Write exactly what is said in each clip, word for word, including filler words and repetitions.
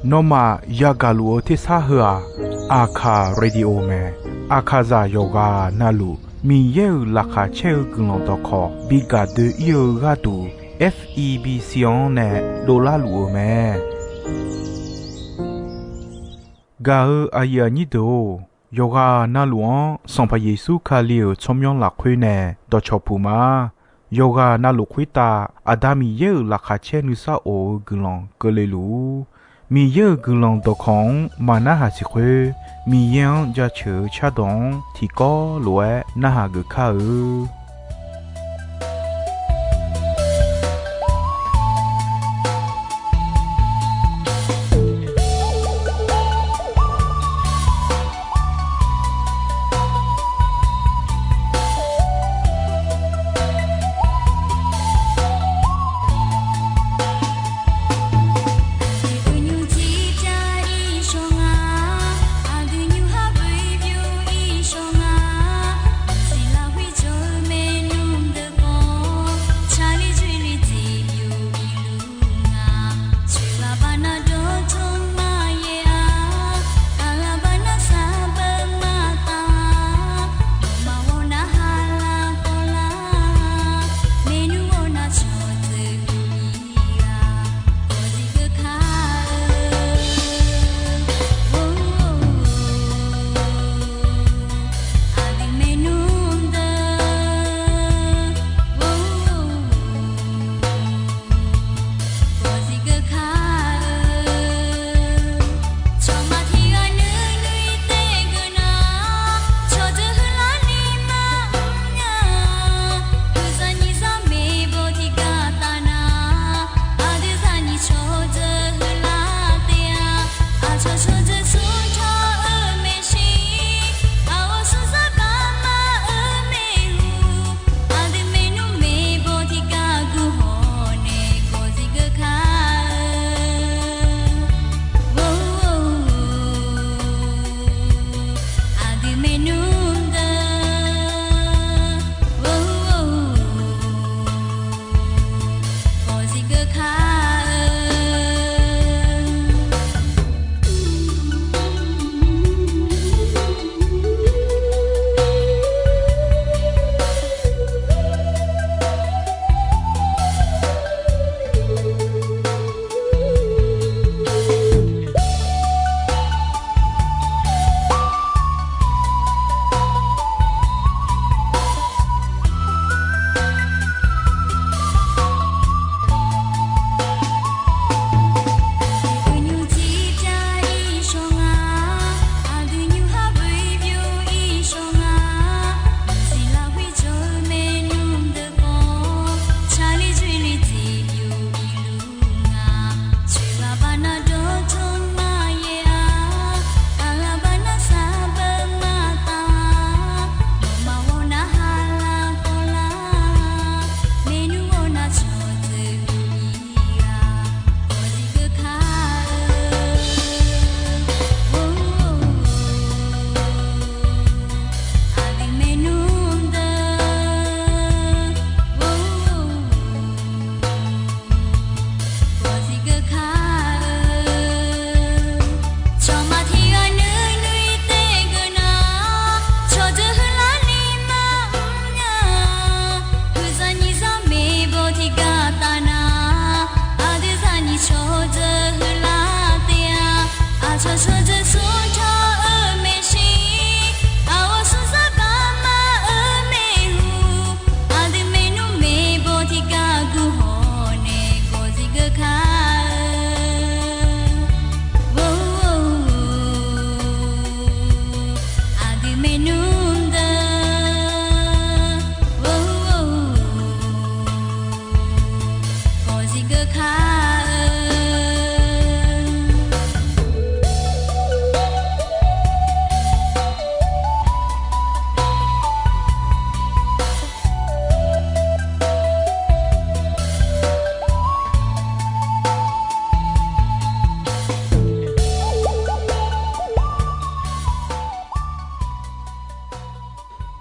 Nawmaf yagaq luf-eu tersar heu-aq, Aqkaq Radio mae. Aqkaqzaq yawqghaq navluf Miqyaer-euq laqkhaq caer-eu guiqlanq dawqkawq bi gaq doe-ir-eu gharduq, F E B C-anr nae dovlar luf-eu mae. Gaq-eu aqyuif aqnyir deuq-or, yawqghaq navluf-anr Sanqpaq Yeqsur Kali-euq tsawrmyanr lafkhoer nae dawqcawq puq ma. Yawqghaq navluf khoertav Aqda Miqyaer-euq laqkhaq caer nuisar of-eu guiqlanq keuvle luf-ur. Miqyaer-euq guiqlanq dawqkawq-anr maqnarhaq siq khoer, Miqyaer-anr jaceuq-eu cardawq-anr tiqkawv lof-aer narhaq geuf kar-eu.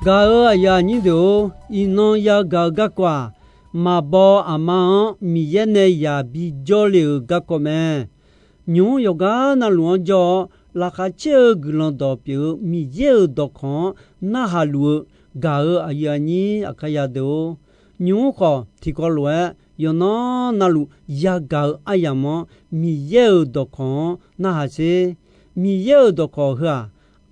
Gaq-eu aqyuif aqnyir deuq-or, iqnan yagaq-eu garkawv-aq, maqbaw aqma-anr Miqyaer nae yaq bijawr le-euq garkawv mae. Nymq-mr yawqgar navluf-anr jawr-awr, laqkhaq caer-eu guiqlanq dawq pyeuf-eu Miqyaer-euq dawqkawq-anr narhaq luf-eu gaq-euq aqyuif aqnyir aqkaqya deuq-or, nymq-mr khawf tiqkawv lof-aer yawqnan navluf yagaq-eu aryamq-anr Miqyaer-euq dawqkawq-anr narhaq sher. Miqyaer-euq dawqkawq heu-aq,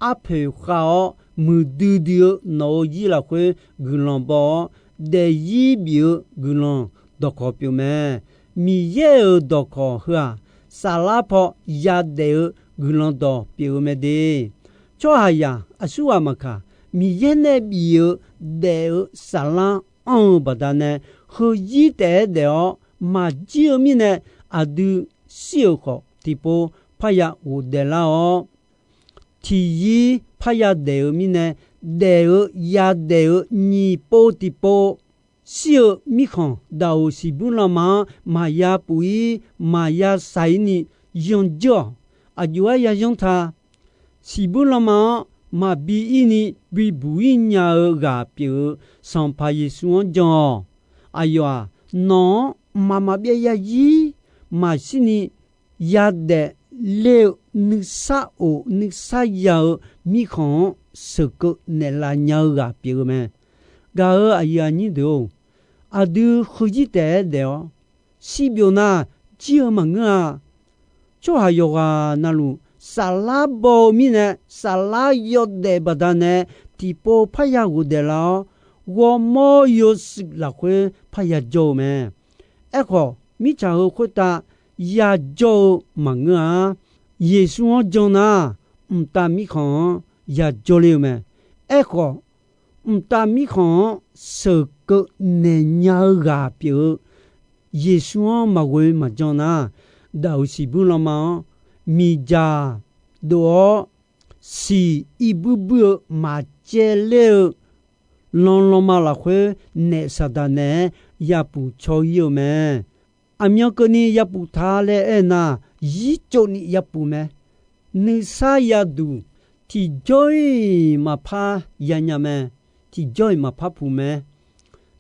arpoeq khav-awr muiqdui dui-eu nawq-euq zir lafkhoer guiqlanq baw-awr, daefzir bif-eu guiqlanq dawqkawq pyeuf mae. Miqyaer-euq dawqkawq heu-aq, saflar paw yadaef-eu guiqlanq dawq pyeuf-eu mae de. Tsawrhaqzaq aqsurghaq maqkaq, Miqyaer nae bif-eu daef-eu saflar anr-eu baqdanae, heuzir taef-aer daef-awr maqjir-eu mirnae, aqdui shir-euq khawf tiqpov parya ghofdaef lar-awr, tiqzir parya daef-eu mirnae, daef-eu yadaef-eu nyiq pov tiqpov shir-eu mirkhanq daq-euq siqbuir lanma-anr maqya puf-ir maqya saq-ir ni yanjeur-awq. Aqjox-aer yayanr ta. Siqbuir lanma-anr maqbi ir ni bibuq-ir nya-eu ghaq pyeuf-eu Sanqpaq Yeqsur-anr jan-awq. Aqyawf-aq, nawq-anr mqmaq maqbyav yazir maqshir ni yadaef ler-eu nuisar of nuisar ya-eu mirkhanq-anr sheuqkeuv naeqlaf nya-eu ghaq pyeuf-eu mae. Gaq-euq aqyuif aqnyir deuq-or, aqdui heuzir taef-aer daef-awr shirbyov nar, jir-eu maqngeur-a. Tsawrhaq yawqghaq navluf saflar baw-eu mirnae, saflar yawdaef baqdanae tiqpov parya ghofdaef lar-awr, ghawrmawr yawshuif lafkhoer parya jawr-eu mae. Aerkhawf, mirtsaq heu khoertav yajawr-eu maqngeur-a. Yeqsur-anr jan nar, mqtav mirkhanq-anr yajawr ler-eu mae. Aerkhawf, mqtav mirkhanq-anr sheuqkeuv naeqnya-eu ghaq pyeuf-eu Yeqsur-anr maqghoe maqjan nar, daq-euq siqbuir lanma-anr miqdzaq dov-awr, siq irbuir buir-eu maqcaev ler-eu lan lanma lafkhoer naef saqdaq naeq-aer yapuf caw-ir-eu mae. Aqmyan keuvni yapuf ta laer aernar, zir tsovni yapuf mae. Nuisar yaduq tiqjawr-iq maqpar yanya mae. Tiqjawr-iq maqpar puq mae.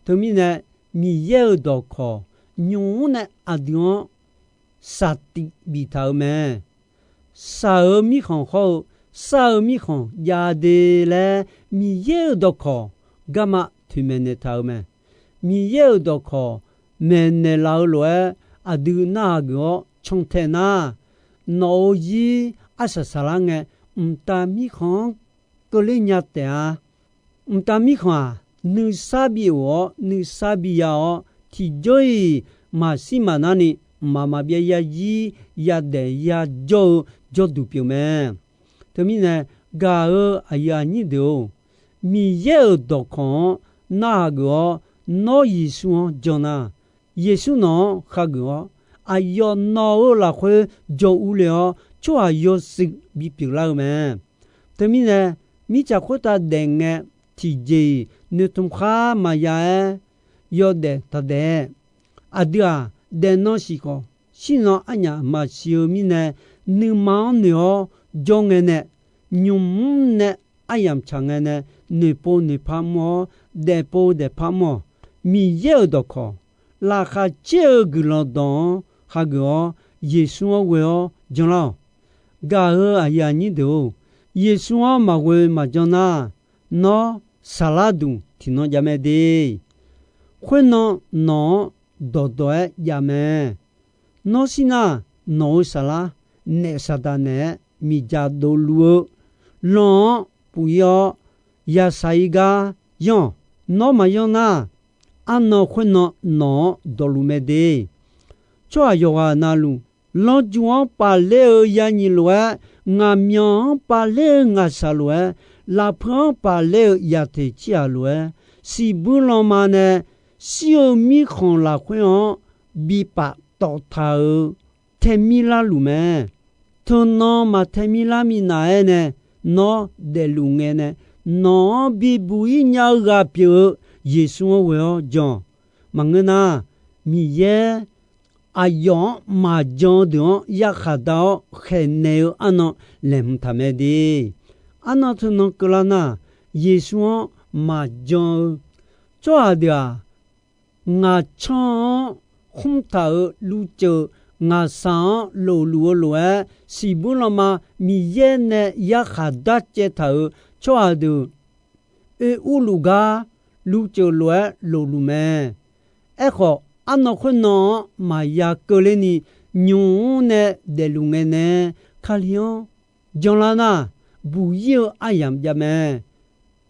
Teumirnae, Miqyaer-euq dawqkawq nymq-mr nae aqdui-anr saqtif biftaq-eu mae. Saq-eu mirkhanq hawr-eu sar-eu mirkhanq jav de laer, Miqyaer-euq dawqkawq garma toeqmaeq naeqtaq-eu mae. Miqyaer-euq dawqkawq maeqnaeq laf-eu lof-aer aqdui narhaq geuf-awr cantae nar, nawq-euq zir arsaq saqlar ngae, mqtav mirkhanq-anr keuvler nya taef-a. Mqtav mirkhanq-aq, nuisar bi of-awr nuisar bi ya-awr, tiqjawr-iq maqshir maqnar ni mqmaq maqbyav yazir yadaef yajawr-eu jawrduq pyeuf mae. Teumirnae, gaq-eu aqyuif aqnyir deuq-or, Miqyaer-euq dawqkawq-anr narhaq geuf-awr, nawr Yeqsur-anr jan nar, Yeqsur nawq-anr hageuf-awr, aqyawf nawq-eu lafkhoer jawr urle-awr, tsawrhaq yawshuif bipyeuf lar-eu mae. Teumirnae, mirtsaq khoertav daef ngae, tiqjeq-iq noeqtmq khar maqya-aer, yawdaef taqdaef-aer, aqdui-aq, daefnan siqkhawf, shirnan arnyaf maqsiq-eu mirnae, nuima-anr noeq-awr jawr ngae nae, nymq-mr nae aryamq tsaq ngae nae, noeqpov noeqpar mr-awr, daefpov daefpar mr-awq. Miqyaer-euq dawqkawq, laqkhaq caer-eu guiqlanq dawq-anr hageuf-awr, Yeqsur-anr ghoe-awr janlar-awq. Gaq-eu aqyuif aqnyir deuq-or, Yeqsur-anr maqghoe maqjan nar, nawr saqlar duq tiqnan jav mae de. Khoernan nawq-anr dawqdawq-aer jav mae. Nawr shir nar, nawq-euq saqlar naef saqdaq naeq-aer miqdzaq dovluf-eu lan-anr puf-ir-awr, yasaq-ir gar yanr-awq. Nawr maqyanr nar, arnan khoernan nawq-anr dawqluf mae de. Tsawrhaq yawqghaq navluf, lanrju-anr paf ler-eu yanyiq lof-aer, ngaqmyanq-anr paf ler-eu ngaqshaq lof-aer, lafpeu-anr paf ler-eu yaqteq ciqhaq lof-aer, siqbuir lanma nae shir-eu mirkhanq lafkhoer-anr bipaf tawf taq-euq taemir larluf mae. Teunan maqtaemir lar minav-aer nae, nawr daefluf ngae nae, nawq-anr bibuq-ir nya-eu ghaq pyeuf-eu Yeqsur-anr ghoe-awr jan-awq. Maqngeur nar, Miqyaer aqyawf-anr maqjan-eu deuq-anr yarkhaq dar-awr khaeqnaeq-eu arnan laeqhmq taq mae de. Arnan teunan keuvlar nar, Yeqsur-anr maqjan-eu tsawrhaq deuq-aq, ngaqcanr-anr khmr taq-euq luvceuq ngaqsaq-anr lofluf-eu lof-aer, siqbur lanma Miqyaer nae yarkhaq darcaev taq-euq tsawrhaq deuq oe urluf gar luvceuq lof-aer lofluf mae. Aerkhawf, arnan khoernan-anr maqya keuvler ni, nymq-mr nae daefluf ngae nae Kali-anr janlar nar, buq ir-eu aryamq jav mae.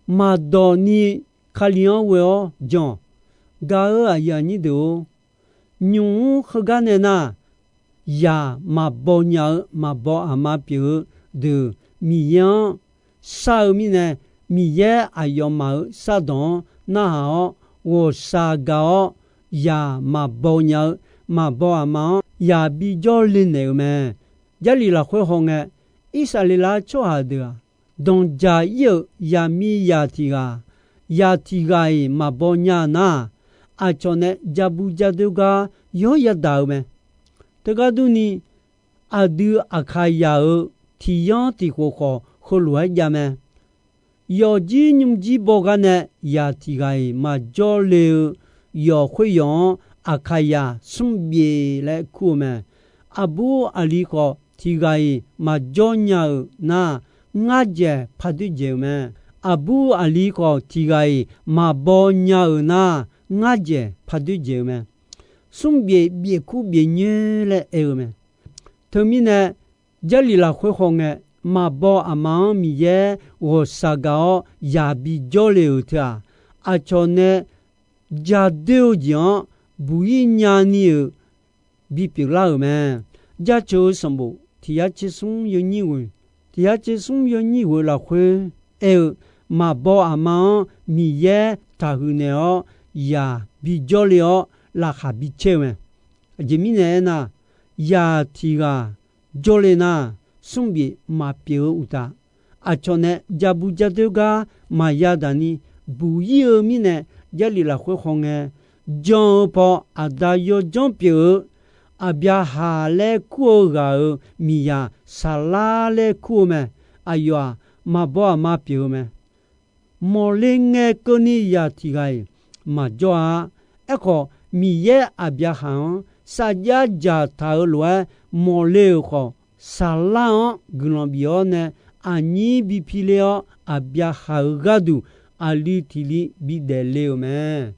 Maqdawq ni Kali-anr ghoe-awr jan-awq. Gaq-euq aqyuif aqnyir deuq-or, nymq-mr heugar nae nar, yaq maqbaw nya-eu maqbaw aqma pyeuf-eu deuq Miqyaer-anr shar-eu mirnae, Miqyaer aqyawfmaf-euq shardanq-anr narhaq-awr, ghawqshaq gaq-awr, yaq maqbaw nya-eu maqbaw aqma-anr yaq bijawr le naeq-euq mae. Jarlif lafkhoer hawngae, Irsaqleqlav tsawrhaq deuq-aq, danqjaq ir-euq yaqmiqzaq tiq ghaq, yaq tiq ghaq-iq maqbaw nya nar, aqcawq nae jabu jadoer gar yawr yadaq-eu mae. Teugar durni, aqdui Aqkaqzaq-euq tiq yanr tiq khof khawf heulof-aer jav mae. Yawfjir nymrjir baw gar nae yaq tiq ghaq-iq maqjawr le-eu yawq khoeryawq-anr Aqkaqzaq smr bif laer kur-eu mae. Aqbur aqli khawf tiq ghaq-iq maqjawr nya-euq nar, ngar dzaeq par doer dzaeq-eu mae. Aqbur aqli khawf tiq ghaq-iq maqbaw nya-euq nar, ngar dzaeq par doer dzaeq-eu mae. Smr bif bif kur bif nyoer laer aer-eu mae. Teumirnae, Jarlif lafkhoer hawngae, maqbaw aqma-anr Miqyaer ghawqshaq gaq-awr yaq bijawr le-euq teu-aq, aqcawq nae jadoer-eu jeq-anr buq ir nyani-euq bipyeuf lar-euq mae. Jaceuq-eu sanqbof tiq yar tser smr yawnyir ghoeq, tiq yar tser smr yawnyir ghoeq lafkhoer aer-eu, maqbaw aqma-anr Miqyaer taqhuiq naeq-awr yaq bijawr le-awr laqkhaq bicaer-eu mae. Aqjeq mirnae aernar, yaq tiq ghaq jawrle nar, smr bif maqpyeuf-eu uqtaf, aqcawq nae jabu jadoer gar maqya daq ni buq ir-eu mirnae, Jarlif lafkhoer hawngae, jan-eu paw aqda yawdzanr pyeuf-eu Aqbyaqhaq laer kur-eu ghaq-euq miqzaq Saqlar laer kur-eu mae. Aqyawf-aq, maqbaw aqma pyeuf-eu mae. Mawqle ngae keuvni yaq tiq ghaq-iq maqjawr-a. Aerkhawf, Miqyaer Aqbyaqhaq-anr sarjax dzaqtaq-euq lof-aer mawqle-euq khawf, Saqlar-anr guiqlanq bif-awr nae aqnyir bi piler-awr, Aqbyaqhaq-euq gharduq aqli tiq li bidaef le-euq mae.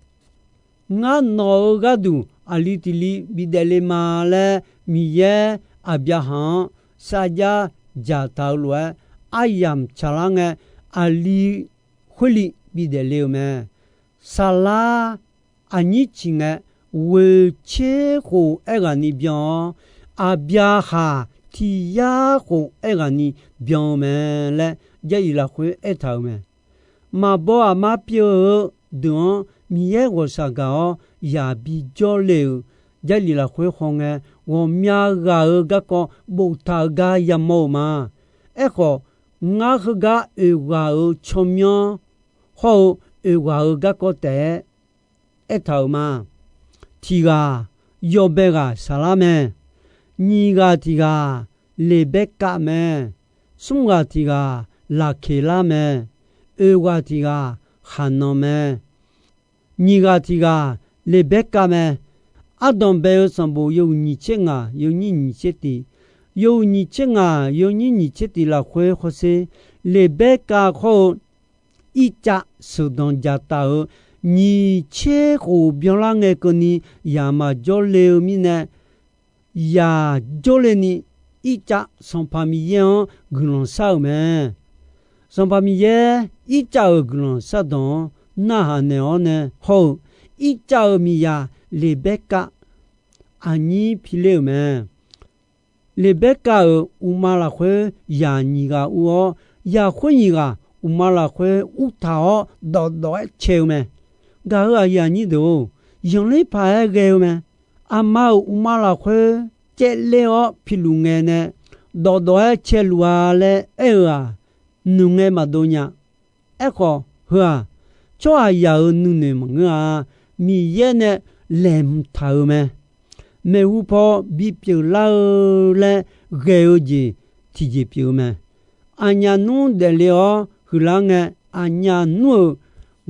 Ngar nawq-euq gharduq aqli tiq li bidaef le ma laer Miqyaer Aqbyaqhaq-anr sarjax dzaqtaq-euq lof-aer aryamq tsaqlar ngae, aqli khoerli bidaef le-euq mae. Saqlar aqnyir ciq ngae, ghoeq tser khof aerghaqni byan-awr, Aqbyaqhaq tiq yar khof aerghaqni byan-eu mae laer Jarlif lafkhoer aertaq-euq mae. Maqbaw aqma pyeuf-eu deuq-anr Miqyaer ghawqshaq gaq-awr yaq bijawr le-euq Jarlif lafkhoer hawngae, ghawqmya ghaq-euq garkawv boftaq-eu gar yamawr-euq ma. Aerkhawf, ngar heugar oeq ghaq-euq tsawrmyanr hawr-eu oeq ghaq-euq garkawv taef-aer aertaq-euq ma. Tiq ghaq, yawbae ghaq Saqlar mae. Nyiq ghaq tiq ghaq, Leqbaerkav mae. Smr ghaq tiq ghaq, Laqkeqlar mae. Oeq ghaq tiq ghaq, Khaqnan mae. Nyiq ghaq tiq ghaq, Leqbaerkav mae. Ardanq bae-eu sanqbof yawhuiq nyiq tser ngaq yawnyir nyiq tser tiq, yawhuiq nyiq tser ngaq yawnyir nyiq tser tiq lafkhoer hawsher, Leqbaerkav hawr-eu Irtsav sheuqdanq dzaqtaf-euq nyiq tser khof byanlar ngae keuvni yaq maqjawr le-eu mirnae, yaq jawrle ni Irtsav Sanqpaq Miqyaer-anr guiqlanq shar-euq mae. Sanqpaq Miqyaer Irtsav-euq guiqlanq shardanq-anr narhaq naeq-awr nae hawr-eu, Irtsav-euq miqzaq Leqbaerkav aqnyir piler-euq mae. Leqbaerkav-euq uqma lafkhoer yaq nyiq ghaq ur-awr, yaq khoer nyiq ghaq uqma lafkhoer urtaq-awr dawqdawq-aer cae-eu mae. Gaq-euq aqyuif aqnyir deuq-or, zanqler paq-aer ghae-eu mae. Aqma-euq uqma lafkhoer caevler-awr piluf ngae nae, dawqdawq-aer caeluf-a laer aer-eu-aq, noeqngae maqdov nya. Aerkhawf heu-aq, tsawrhaqzaq-euq nuinoeq maqngeur-a. Miqyaer nae laeqhmq taq-euq mae. Maeqhu paw bipyeuf lar-eu laer ghae-eu jeq tiqjeq pyeuf-eu mae. Aqnyaf nmr daefle-awr huiqlar ngae, aqnyaf nmr-euq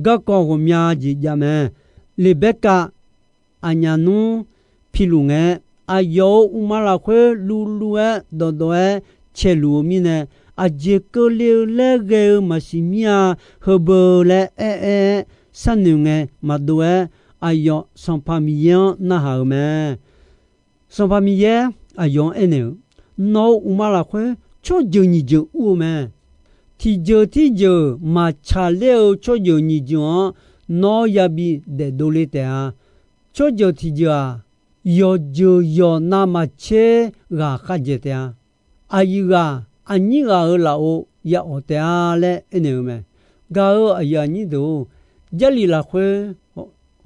garkawv ghawqmya jeq jav mae. Leqbaerkav aqnyaf nmr piluf ngae, aqyawf-euq uqma lafkhoer luvluv-aer dawqdawq-aer caeluf-eu mirnae, aqjeq keuvle-eu laer ghae-eu maqsiq mir-a, heubeu laer aer-aer-aer sharnoeq ngae maqdov-aer, aqyawf Sanqpaq Miqyaer-anr narhaq-euq mae. Sanqpaq Miqyaer aqyawf-anr aernaeq-eu, nawq-euq uqma lafkhoer tsawrjeuq nyiq jeuq ur-eu mae. Tiqjeuq tirjeuq maqtsaq ler-eu tsawrjeuq nyiq jeuq-anr nawr yabi daefdov le taef-a. Tsawrjeuq tiqjeuq-aq, yawqjeuq yawq navmaqtser ghaq khavjaeq taef-a. Aqyuif ghaq aqnyir ghaq-euq lafov ya awq taef-a laer aernaeq-eu mae. Gaq-euq aqyuif aqnyir deuq-or, Jarlif lafkhoer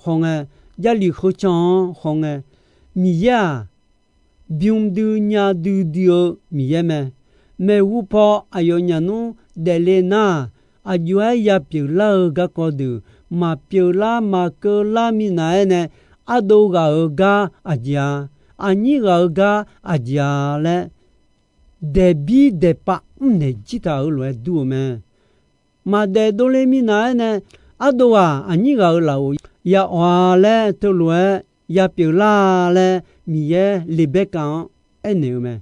hawngae, Jarlif kheucan-anr hawngae, Miqyaer-aq, bymr dui nya duidui-eu Miqyaer mae. Maeqhu paw aqyawfnyaf nmr daefle nar-aq, aqjox-aer yapyeuf lar-eu garkawv deuq maqpyeuf lar maqkeuv lar minav-aer nae, ardov ghaq-euq gar aqjeq-a, aqnyir ghaq-euq gar aqjeq-a laer, daeqbir daeqpav mrnaeq jir taq-euq lof-aer dur-eu mae. Maqdaef dovle minav-aer nae, ardov ghaq aqnyir ghaq-euq lafov ya awq-a laer teulof-aer yapyeuf lar laer Miqyaer Leqbaerkav-anr aernaeq-eu mae.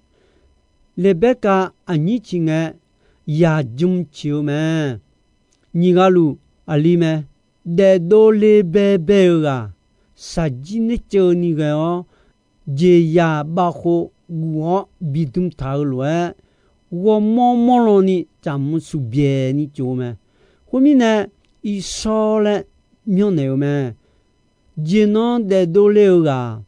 Leqbaerkav aqnyir ciq ngae, yaqjm ciq-eu mae. Nyiq ghaq luf aqli mae. Daefdov le baebae-eu ghaq, shaqjir nerceuv ni ghae-awr, jeqzaq bavkhov guf-awr bidm taq-eu lof-aer, ghawrmawr mawrlan ni tsaqmq suqbyaeq ni tsof-eu mae. Khoermirnae, irsawr laer myanrnaeq-eu mae. Jeqnan daefdov le-euq ghaq,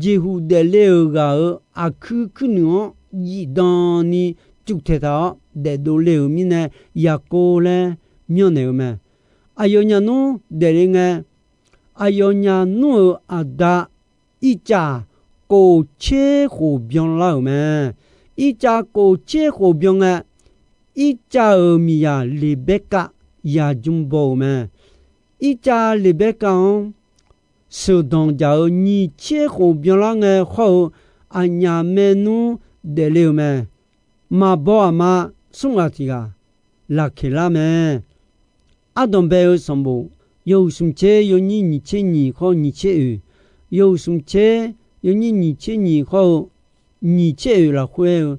jeqhuq daefle-euq ghaq-euq aqkuir kuirnuiq-anr zifdan ni cuvtaeq taq-awr daefdov le-euq mirnae, Yaqkov laer myanrnaeq-eu mae. Aqyawfnyaf nmr daefle ngae, aqyawfnyaf nmr-euq aqda Irtsav kof tser khof byanlar-euq mae. Irtsav kof tser khof byan ngae, Irtsav-euq miqzaq Leqbaerkav yaqjm baw-euq mae. Irtsav Leqbaerkav-anr sheuqdanq dzaq-eu nyiq tser khof byanlar ngae khawr-eu, aqnyaf maernmr daefle-euq mae. Maqbaw aqma smr ghaq tiq ghaq Laqkeqlar mae. Ardanq bae-eu sanqbof yawhuiq smq tser yawnyir nyiq tser nyiq khawr nyiq tser oeq, yawhuiq smq tser yawnyir nyiq tser nyiq khawr-eu nyiq tser oeq lafkhoer-eu,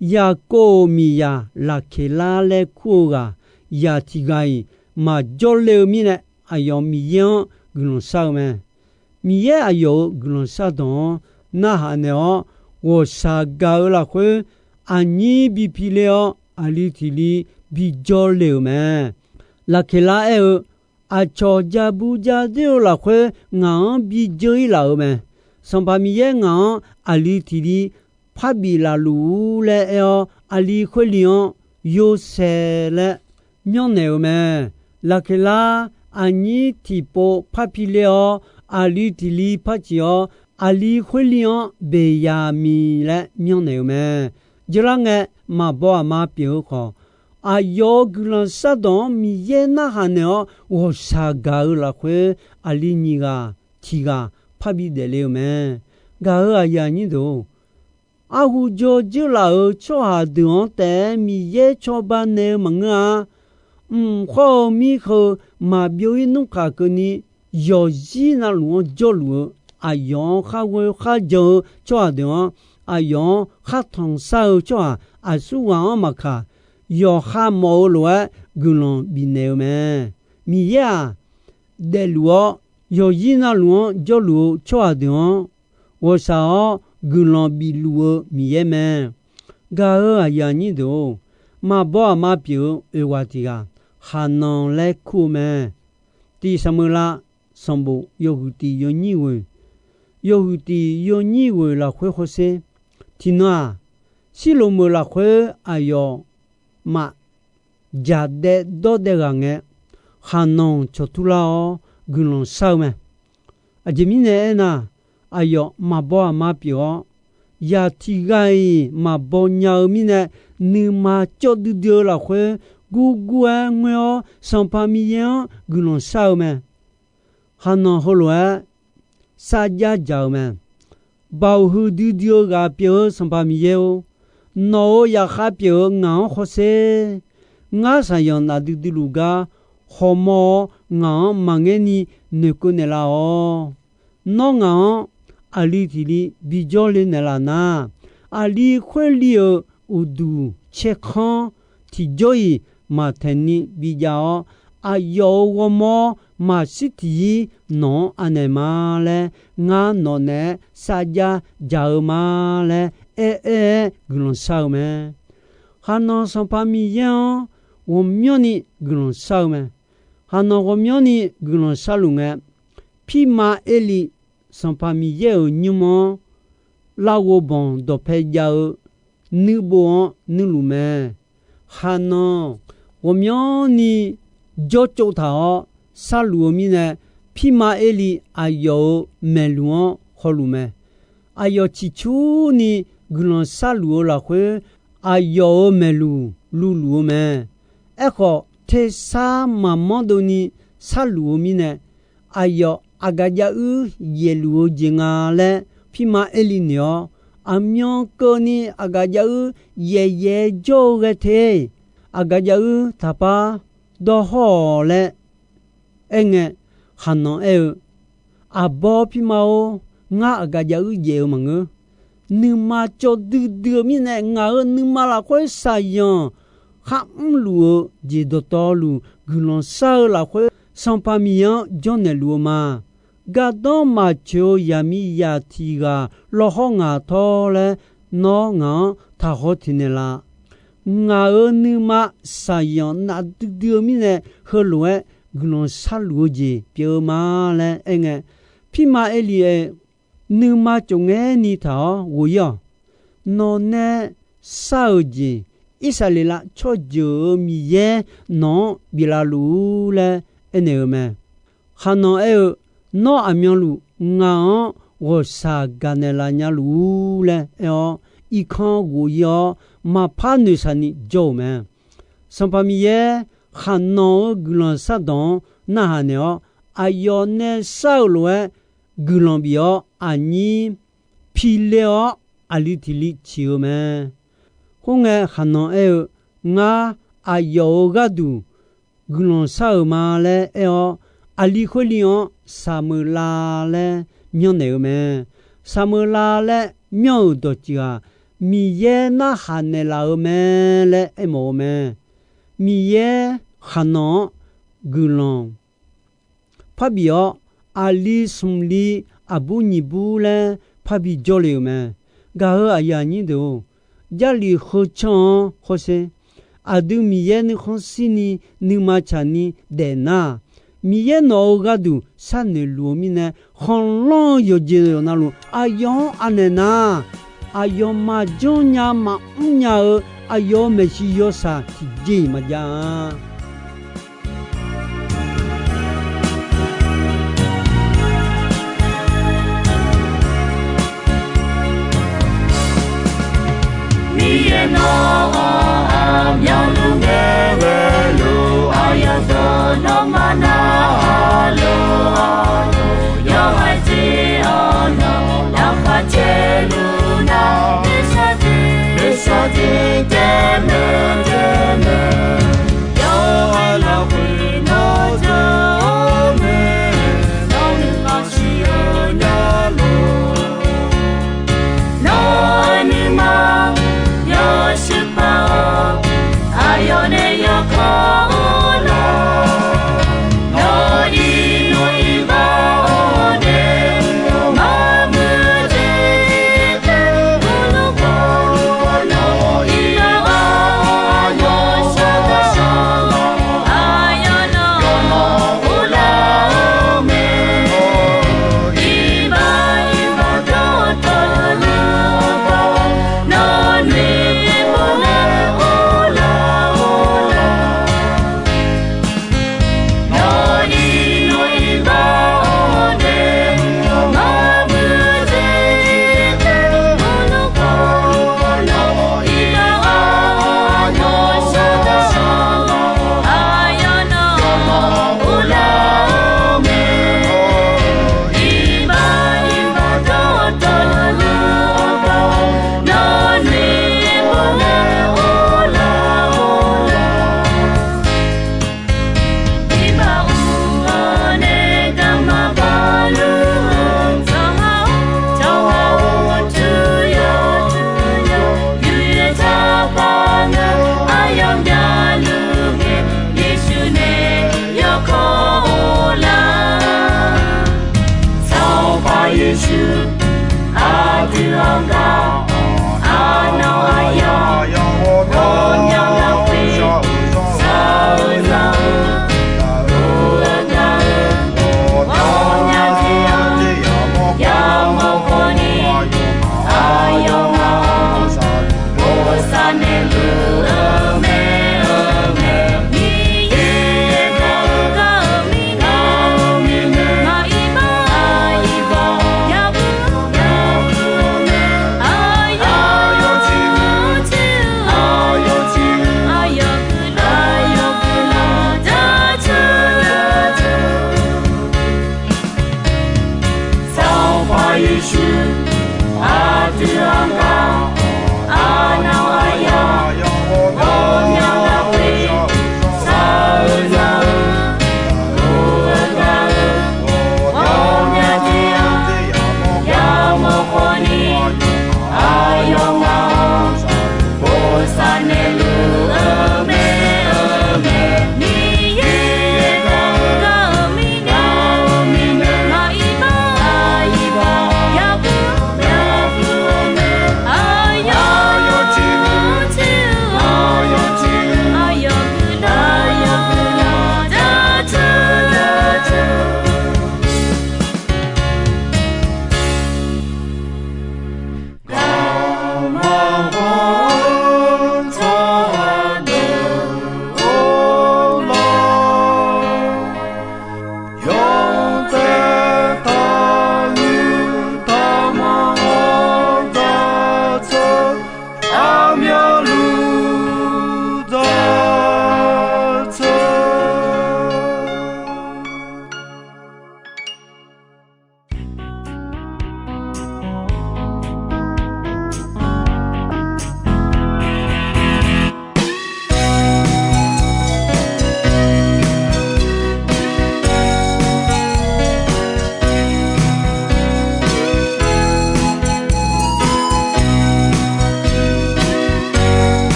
Yaqkov-euq miqzaq Laqkeqlar laer kur-eu ghaq zaq tiq ghaq-iq maqjawr le-eu mirnae, aqyawf Miqyaer-anr guiqlanq shar-eu mae. Miqyaer aqyawf-euq guiqlanq shardawq-anr narhaq naeq-awr, ghawqshaq gaq-eu lafkhoer aqnyir bi piler-awr, aqli tiq li bi jawrle-euq mae. Laqkeqlar aer-eu, Aqcawq ja bu ja doer-eu lafkhoer ngaq-anr bi dzeur-ir laf-euq mae. Sanqpaq Miqyaer ngaq-anr aqli tiq li parbif laf luf-ur laer aer-awr, aqli khoer li-anr Yorsaev laer myanrnaeq-euq mae. Laqkeqlar aqnyir tiqpov par piler-awr, aqli tiq li par ciq-awr, aqli khoer li-anr Beqyaqmiq laer myanrnaeq-euq mae. Jeurlar ngae, maqbaw aqma pyeuf-eu khawf, aqyawf-euq guiqlanq shardawq-anr Miqyaer narhaq naeq-awr ghawqshaq gaq-eu lafkhoer, aqli nyiq ghaq tiq ghaq parbi daefle-eu mae. Gaq-euq aqyuif aqnyir deuq-or, arhu jawr dzeurlaf-euq tsawrhaq deuq-anr taef-aer Miqyaer cawba naeq-eu maqngeur-a. Mq khawr-eu mir heu maqbyov-ir nmr khaq keuvni, yawqzir navluf-anr jawrluf-eu, aqyawf-anr khar ghoe khar jan-eu tsawrhaq deuq-anr, aqyawf-anr khar tanqshar-eu tsawrhaq aqsurghaq-anr maqkaq, yawqha mawf-eu lof-aer guiqlanq bifnaeq-eu mae. Miqyaer-aq, daefluf-awr yawqzir navluf-anr jawrluf-eu tsawrhaq deuq-anr ghawqshaq-awr guiqlanq bifluf-eu Miqyaer mae. Gaq-euq aqyuif aqnyir deuq-or, maqbaw aqma pyeuf-eu oeq ghaq tiq ghaq, Haqnanq laer kur-eu mae. Tiq Saqmeuqlav sanqbof yawhuiq tiq yawnyir ghoeq, yawhuiq tiq yawnyir ghoeq lafkhoer hawsher. Tiqnan-aq, Sirloq meuq lafkhoer aqyawfmaf jaqdaev dawrdaev ghaq ngae, Haqnanq cawqtur lar-awr guiqlanq shar-eu mae. Aqjeq mirnae aernar, aqyawf maqbaw aqma pyeuf-awr, zaq tiq ghaq-iq maqbaw nya-eu mirnae, nuima cawv duidui-eu lafkhoer gurgur-aer ngoer-awr, Sanqpaq Miqyaer-anr guiqlanq shar-eu mae. Haqnanq heulof-aer sarjax dzaq-eu mae. Baoq huiqdui dui-eu ghaq pyeuf-eu Sanqpaq Miqyaer-or, nawq-euq zaqkhav pyeuf-eu ngaq-anr hawsher. Ngar saqyanq nafdui dui luf gar hawmawr-awr, ngaq-anr maqngaer ni noeqkeuv naeqlaf-awq. Nawr ngaq-anr aqli tiq li bijawr le naeqlaf nar, aqli khoerli-euq uqduq caerkanr tiqjawr-iq maqtaeq ni bijav-awr, aqyawf-euq ghawrmawr maqshir tiq-ir nawq-anr anaeq ma laer, ngar nawq naeq-aer sarjax dzaq-eu ma laer aer-aer guiqlanq shar-eu mae. Khaqnanq Sanqpaq Miqyaer-anr ghawqmyanrni guiqlanq shar-eu mae. Khaqnanq ghawqmyanrni guiqlanq sharluf ngae, pirma Erli Sanqpaq Miqyaer-euq nymr-anr larghov banq dawqpae jav-eu nuibov-anr nuirluf mae. Khaqnanq ghawqmyanrni jawrtsov taq-awr sharluf-eu mirnae, pirma Erli aqyawf-euq maeqluq-anr hawluf mae. Aqyawf ciqcurni guiqlanq sharluf-eu lafkhoer, aqyawf-euq maeqluq luvluf-eu mae. Aerkhawf, tersar maqmanr dovni sharluf-eu mirnae, aqyawf aqgaf jav uir yaeqluf-eu jeq nga laer pirma Erli noeq-awr, aqmyan keuvni aqgaf jav uir yaeqyaeq jawr-eu ghae te. Aqgaf jav uir taqpar dawr hawr-awq laer aerngae, Khaqnanq aer-eu, Aqbawr pirma-or, ngar aqgaf jav uir yaeq-eu maqngeur. Nuima cawv duidui-eu mirnae, ngaq-euq nuima lafkhoer shaqzanq kharmr luf-eu jeq dawqtawvluf guiqlanq shar-eu lafkhoer, Sanqpaq Miqyaer-anr jawrnaeq luf-eu ma. Gardanr maqtsoeq-eu zaqmiqzaq tiq ghaq lawr hawr ngaq tawr laer, nawr ngaq-anr taqhaw teq naeqlaf. Ngaq-euq nuima shaqzanq nafdui dui-eu mirnae, heulof-aer guiqlanq sharluf-eu jeq pyeuf-eu ma laer aerngae, pirma Erli aer, Nuima tsofngaer ni taq-awr ghof-ir-awq. Nawqnae shar-euq jeq, Irsaqleqlav tsawrjeuq-euq Miqyaer nawq-anr biflaf luf-ur laer aernaeq-eu mae. Khaqnanq aer-eu, Nawr aqmyanluf ngaq-anr ghawqshaq gaqnaeq laf nya luf-ur laer aer-awr, irkanr ghof-ir-awr, maqpar noeqshaq ni jawr-euq mae. Sanqpaq Miqyaer Khaqnanq-euq guiqlanq shardawq-anr narhaq naeq-awr, aqyawf nae shar-euq lof-aer guiqlanq bif-awr, aqnyir piler-awr, aqli tiq li ciq-eu mae. Khoerngae, Khaqnanq aer-eu, Ngar aqyawf-euq gharduq guiqlanq shar-euq ma laer aer-awr, aqli khoerli-anr Saqmeuqlav laer myanrnaeq-eu mae. Saqmeuqlav laer myanr-euq dawqtsuif-aq, Miqyaer narhaq naeqlaf-eu mae laer aermawf-eu mae. Miqyaer Khaqnanq-anr guiqlanq parbif-awr, aqli smq li aqbur nyiq bur laer parbi jawrle-euq mae. Gaq-euq aqyuif aqnyir deuq-or, Jarlif heu canr-anr hawsher. Aqdui Miqyaer nuikhanr shirni nuima tsaqni daefnar, Miqyaer nawq-euq gharduq sharnoeq luf-eu mirnae, khanqlanr-eu yawqjeq yawqnavluf aqyawf-anr anaeq nar, aqyawf maqjanr nya maqmr nya-eu aqyawf-euq maeqshi yawshaq tiqjeq-iq maqjav-a. Miqyaer nawq-anr aqmyanluf ngae ghaeluf, aqyawf dawq nawmaf narhaq luf-awr, yawhaiq tser-awr nawq laqkhaq caeluf nar, nuisar tiq nuisar tiq taef maeq taef maeq, yawqghaq lafkhoer nawr dzeur-awr mae, nawr nuima siq-eu nya luf. Nawr-eu nuima yawshuif paq-awr, aqyawf nae yawkawr-eu lar, nawr iqnan iqbax-awr nae, maqmuiq dzaeq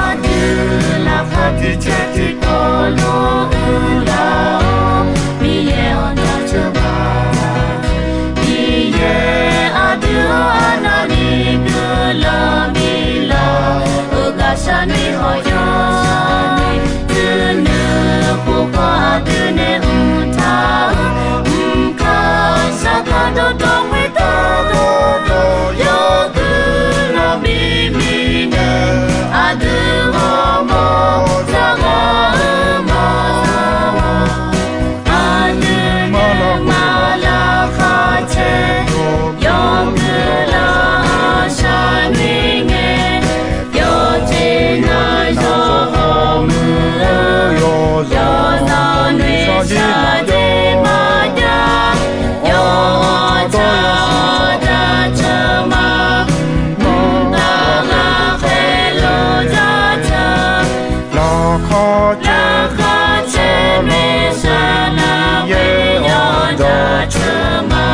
Aqdui lafkhoer tiqcaev tiqkawv lof-eu lar-awr, Miqyaer-anr jaceuq ma. Miqyaer aqdui-anr arnavni guiqlanq biflaf-euq gaqshaq ni hawq yawni, duinuir pov kawv aqdui nae mqtaq-eu mqkaq saqkaq dawrdawr khoertav dawrdawr yawguiq lanqbir mirnae, aqdui ghawrmawr zaqghaq-eu mawr-a, aqdui nuima laqkhaq caer yawguiq lanqshaq ni ngae, yawqjeq navzawr hawmuiq-eu yawqzanq noeqshaq jeq maqjav, yawqha jaceuq ma. Mqtav ghaqkhaer luf jaceuq, laqkhaq caer, laqkhaq caer maeqshi nar Miqyaer-anr jaceuq ma.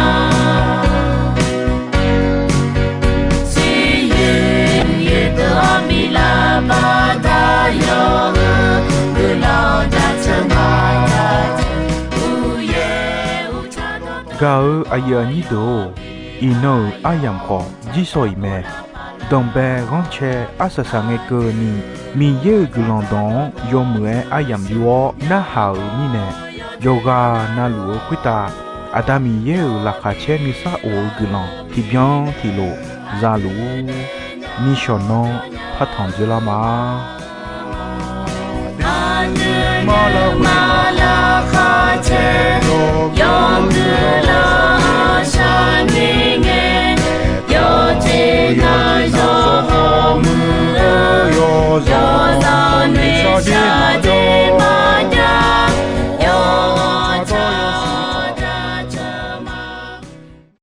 Siqyoeq yoeqdeuq-anr biflaf baqda yawq-eu guiqlanq jaceuq ma. Gaq-eu aqyuif aqnyir deuq-or, iqnan-euq aryamq khawf jirshaw-iq mae. Danqbae ghanrcae arsaq saq ngae keuvni, Miqyaer-euq guiqlanq dawq-anr yawmuiq-aer aryamq yur-awr narhaq-euq mirnae, yawqghaq navluf-eu khoertav Aqda Miqyaer-euq laqkhaq caer nuisar of-eu guiqlanq tiqbyan tiqlof za luf-ur. Nishawq nanr partanq dzoerlar ma.